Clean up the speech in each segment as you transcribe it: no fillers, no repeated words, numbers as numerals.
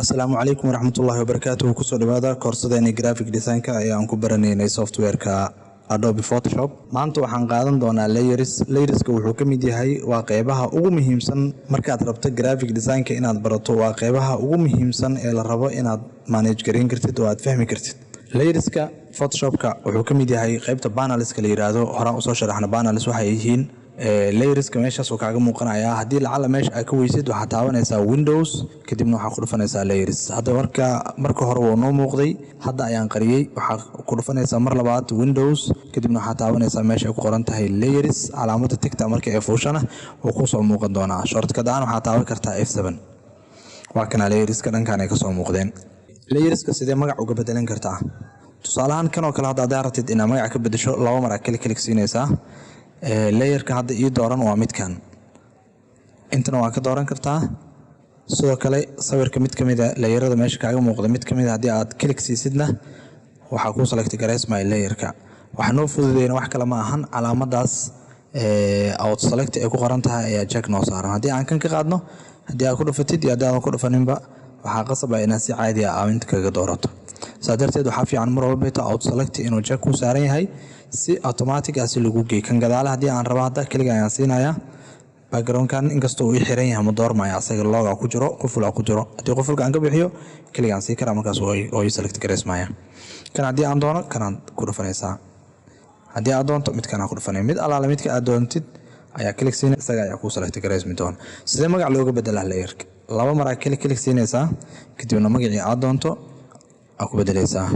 Asalaamu calaykum waraxmatullaahi wabarakaatuhu. Kusoo dhawaada koorsadeeni graphic designka ee aan ku baranaynay softwareka Adobe Photoshop. Maanta waxaan qaadan doonaa layers. Layerska wuxuu ka mid yahay, waa qeybaha ugu muhiimsan markaad rabto graphic designka inaad barato. Waa qeybaha ugu muhiimsan ee la rabo inaad manage gareyn kartid oo aad fahmi kartid. Layerska Photoshopka wuxuu ka mid yahay qeybta panelska la yiraahdo. Horaan usoo sharaxna panels waxay yihiin. Layerska meeshaas uu kaaga muuqanayaa. Haddii lacala meesha aad ka weysid, waxaad taabanaysaa Windows, kadibna waxaa ku dhufanaysaa layers. Hadda marka hore wuu noo muuqday, hadda ayaan qariyey. Waxaa ku dhufanaysaa mar labaad Windows, kadibna waxaa taabanaysaa meesha ay ku qoran tahay layers. Calaamada tickta marka ee fuushana wuu kusoo muuqan doonaa. Shortcut ahaan waxaa taaban kartaa F7. Waa kana layerska, dhankan ay kasoo muuqdeen. Layerska sidee magac uga bedelan kartaa? Tusaalahaan kan oo kale hadda haddaa rabtid inaad magac ka bedesho, laba mar aad click click siinaysaa. Layerka hadda ii dooran waa midkan. Intana waa ka dooran kartaa. Sidoo kale sawirka mid kamid a layerada meesha kaaga muuqda, mid kamid a haddii aad click siisidna, waxaa kuu select gareysmaya layerka. Waxaa noo fududeyna wax kale ma ahan, calaamadaas auto select ay ku qoran tahay ayaa check noo saaran. Haddii aan kan ka qaadno, haddii aad ku dhufatid iyo haddii aadan ku dhufaninba, waxaa qasab ah inaad si caadi ah inta kaga doorato. Saa darteed waxaa fiican mar walba auto select inuu check ku saaran yahay, si automatic ah si lagu geey. Kan gadaale haddii aan rabo, hadda click ayaan siinayaa. Backgroundkan inkastoo uu ii xiran yahay, ma doormaya asaga, lock ku jiro, quful ku jiro. Haddii qufulka aan ka bixiyo, click aan sii karaa, markaas oo ii select gareysmaya. Kan haddii aan doono, kanaan ku dhufanaysaa. Haddii aad doonto, midkan aan ku dhufanay. Mid alaala midka aad doontid ayaa click siinay, isaga ayaa kuu select gareysmi doona. Sidee magac looga bedelaa layerka? Laba mar aad click click siinaysaa, kadibna magacii aad doonto aad ku bedeleysaa.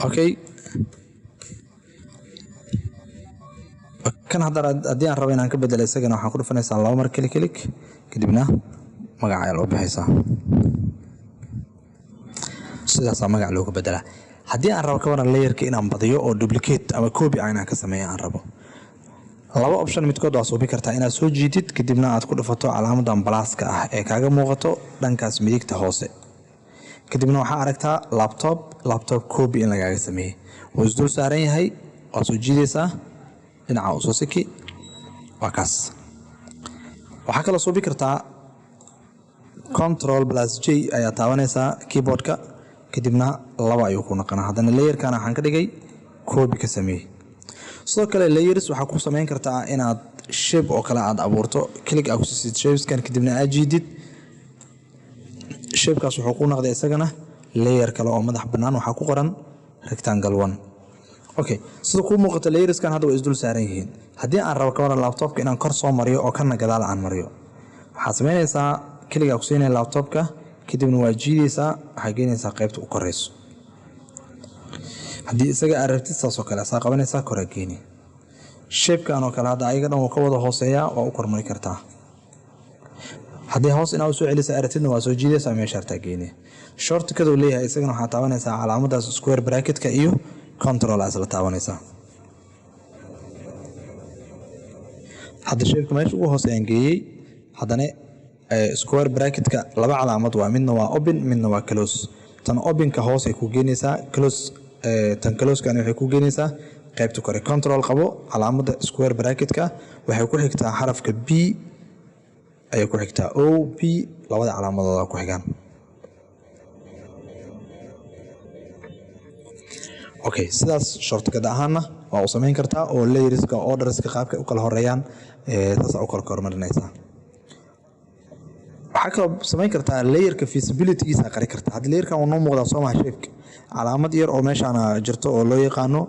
Okay, kan hadda haddii aan rabo inaan ka bedelo isagana, waxaan ku dhufanaysaa laba mar click click, kadibna magaca ayaa loo bixaysaa. Sidaasaa magac looga bedelaa. Haddii aan rabo, ka waran, layerka inaan badiyo oo duplicate ama copy ah inaan ka sameeyo aan rabo, laba option midkood waa suubi kartaa: inaad soo jiidid, kadibna aad ku dhufato calaamadan pluska ah ee kaaga muuqato dhankaas midigta hoose, kadibna waxaa aragtaa laptop, laptop copy in lagaaga sameeyey. Wuu isdul saaran yahay. Waa soo jiidaysaa, dhinaca usoo siki, waa kaas. Waxaa kaloo suubi kartaa Control plus J ayaa taabanaysaa keyboardka, kadibna laba ayuu ku noqonaa. Haddana layerkan waxaan ka dhigay copy ka sameeyey. Sidoo kale layers waxaa ku samayn kartaa inaad shape oo kale aad abuurto, click aad ku siisid shapeskan, kadibna aad jiidid. Shapekaas wuxuu ku noqday isagana layer kale oo madax bannaan. Waxaa ku qoran rectangle one. Okay, sida kuu muuqata, layerskan hadda way isdul saaran yihiin. Haddii aan rabo, ka waran, laptopka inaan kor soo mariyo oo kana gadaal aan mariyo, waxaad samaynaysaa click ku siinaya laptopka, kadibna waa jiidaysaa, waxaa geynaysaa qaybta u koreyso. Haddii isaga aad rabtid, saasoo kale asaa qabanaysaa, koraa geeni. Shapekan oo kale hadda ayaga dhan wuu ka wada hooseeyaa, waa u kormari kartaa. Haddii hoos inaa usoo celisa aragtidna, waa soo jiidaysaa, meesha hartaa geeni. Shortcutaduu leeyahay isagana, waxaa taabanaysaa calaamadaas square bracketka iyo Control aa isla taabanaysaa. Hadda shapeka meesha ugu hooseeyaan geeyey. Haddana square bracketka laba calaamad waa: midna waa open, midna waa close. Tan openka hoos ay ku geenaysaa, close, tan closekana waxay ku geenaysaa qaybta kore. Control qabo, calaamada square bracketka waxay ku xigtaa xarafka B ayay ku xigtaa, O B, labada calaamadooda ku xigaan. Okay, sidaas shortcut ahaana waa u samayn kartaa oo layerska orderska qaabka u kala horeeyaan saas u kala kormarinaysaa. Waxaa kaloo samayn kartaa layerka visibilitygiisa qari kartaa. Hadda layerkan uu noo muuqdaa, soo maha? Shapeka calaamad yar oo meeshaana jirto oo loo yaqaano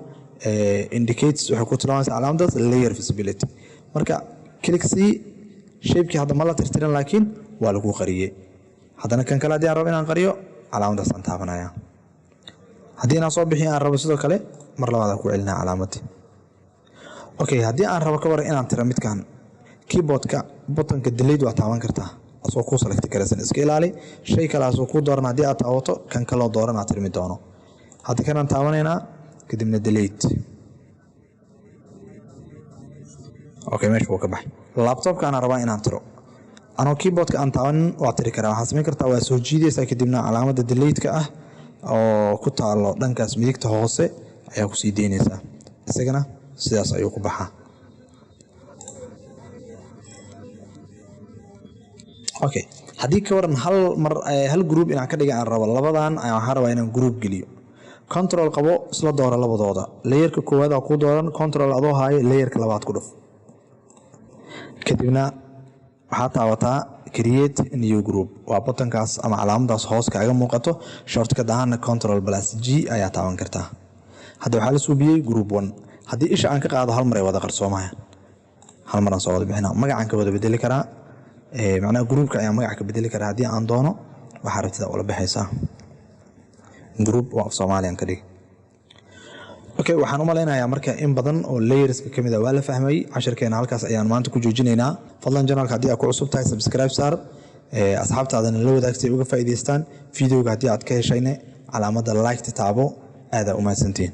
indicates waxay ku tilmaamaysaa calaamadaas layer visibility. Marka click c, shapekii hadda ma la tirtirin, laakiin waa lagu qariyey. Haddana kan kale haddii aan rabo inaan qariyo, calaamadaasaan taabanaya. Haddii inaan soo bixiyo aan rabo, sidoo kale mar labaad ku celinaa calaamadii. Okay, haddii aan rabo, ka waran, inaan tiro midkan, keyboardka buttonka delete waa taaban kartaa asoo kuu select garaysan. Iska ilaali shay kale asoo kuu dooran haddii aad taabato, kan kaloo dooran aad tirmi doono. Hadda kanaan taabanaynaa, kadibna delete. Okay, meesha wuu ka baxay. Laptopka rabaa inaan tiro, anoo keyboardka aan taabanin waa tiri karaa. Waxaad samayn kartaa waa soo jiidaysaa, kadibna calaamadda delete-ka ah oo ku taalo dhankaas midigta hoose ayaa kusii deynaysaa. Isagana sidaas ayuu ku baxaa. Okay, haddii ka waran hal mar hal group inaan ka dhiga aan rabo, labadan ayaan waxaan rabaa inaan group geliyo. Control qabo, isla dooro labadooda. Layerka koowaad aa kuu dooran, control adoo haayo layerka labaad ku dhuf. Kadibna waxaa taabataa create new group, waa buttonkaas ama calaamadaas hoos kaaga muuqato. Shortcut ahaana control plus G ayaa taaban kartaa. Hadda waxaa la suubiyey group one. Haddii isha aan ka qaado, hal mar ay wada qarsoomaya. Hal mar aan soo wada bixina, magacaan ka wada bedeli karaa. Macnaha groupka ayaan magaca ka bedeli karaa haddii aan doono. Waxaa rabtida ula baxaysaa. Group waa af Soomaaliyan ka dhig. Okay, waxaan u malaynayaa marka in badan oo layerska ka mid ah waa la fahmay. Cashirkeena halkaas ayaan maanta ku joojinaynaa. Fadlan, channelka haddii aad ku cusub tahay, subscribe saar, asxaabtaadana la wadaag si ay uga faa'iidaystaan. Videoga haddii aad ka heshayne, calaamadda like taabo. Aadaa u mahadsantihiin.